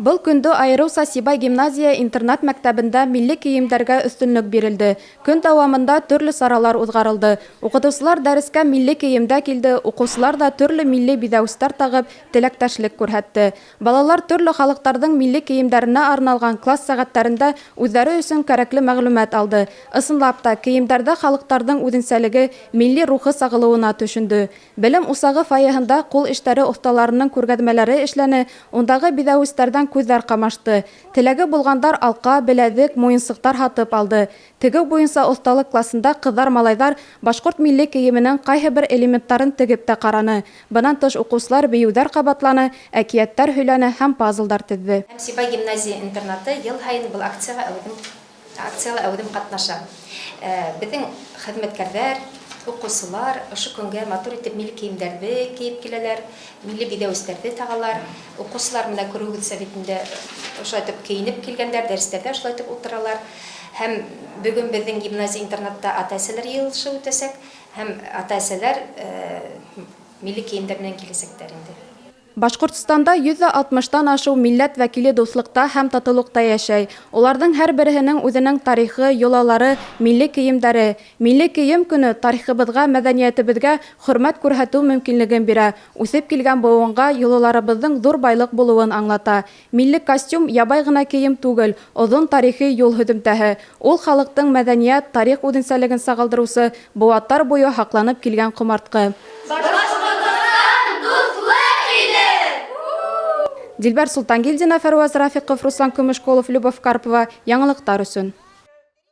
Был көндө айырыуса Сибай гимназия-интернат мәктәбендә милли кейемдәргә өҫтөнлөк бирелде. Көн дауамында төрлө саралар уҙғарылды. Уҡытыусылар дәрескә милли кейемдә килде, уҡыусылар ҙа төрлө милли биҙәүестәр тағып, теләктәшлек күрһәтте. Балалар төрлө халыҡтарҙың милли кейемдәренә арналған класс сәғәттәрендә үҙҙәре өсөн кәрәкле мәғлүмәт алды. Ысынлап та, кейемдәрҙә халыҡтарҙың үҙенсәлеге, милли рухы сағылыуына төшөндө. Белем усағы фойеһында ҡул эштәре оҫталарының күргәҙмәләре эшләне, ундағы биҙәүестәрҙән күҙҙәр ҡамашты. Теләге булғандар алҡа, беләҙек, муйынсыҡтар һатып алды. Тегеү буйынса оҫталыҡ класында ҡыҙҙар-малайҙар башҡорт милли кейеменең ҡайһы бер элементтарын тегеп тә ҡараны. Бынан тыш, уҡыусылар бейеүҙәр ҡабатланы, әкиәттәр һөйләне һәм пазлдар теҙҙе. Һәм Сибай гимназия-интернаты ел һайын был акцияға әүҙем акцияла әүҙем ҡатнаша. Беҙҙең хеҙмәткәрҙәр, уҡыусылар ошо көнгә матур итеп милли кейемдәрҙе кейеп киләләр, милли биҙәүестәрҙе тағалар. Уҡыусылар менә күреүегеҙсә бит инде ошолай итеп кейенеп килгәндәр, дәрестәрҙә ошолай итеп ултыралар. Һәм бөгөн беҙҙең гимназия-интернатта ата-әсәләр йыйылышы үтәсәк һәм ата-әсәләр милли кейемдәр менән киләсәктәр инде. Башҡортостанда 160 тан ашыу милләт вәкиле дуҫлыҡта һәм татыулыҡта йәшәй. Уларҙың һәр береһенең үҙенең тарихы, йолалары, милли кейемдәре. Милли кейем көнө тарихыбыҙға, мәҙәниәтебеҙгә хөрмәт күрһәтеү мөмкинлеген бирә, үҫеп килгән быуынға йолаларыбыҙҙың ҙур байлыҡ булыуын аңлата. Милли костюм ябай ғына кейем түгел, оҙон тарихи юл һөҙөмтәһе. Ул халыҡтың мәҙәниәт, тарих үҙенсәлеген сағылдырыусы быуаттар буйы һаҡланып килгән ҡомартҡы. Башҡортостан дуҫлыҡ иле! Дилбәр Солтангилдина, Фәрүәз Рафиҡов, Руслан Көмөшҡолов, Любовь Карпова. Яңылыҡтар өсөн.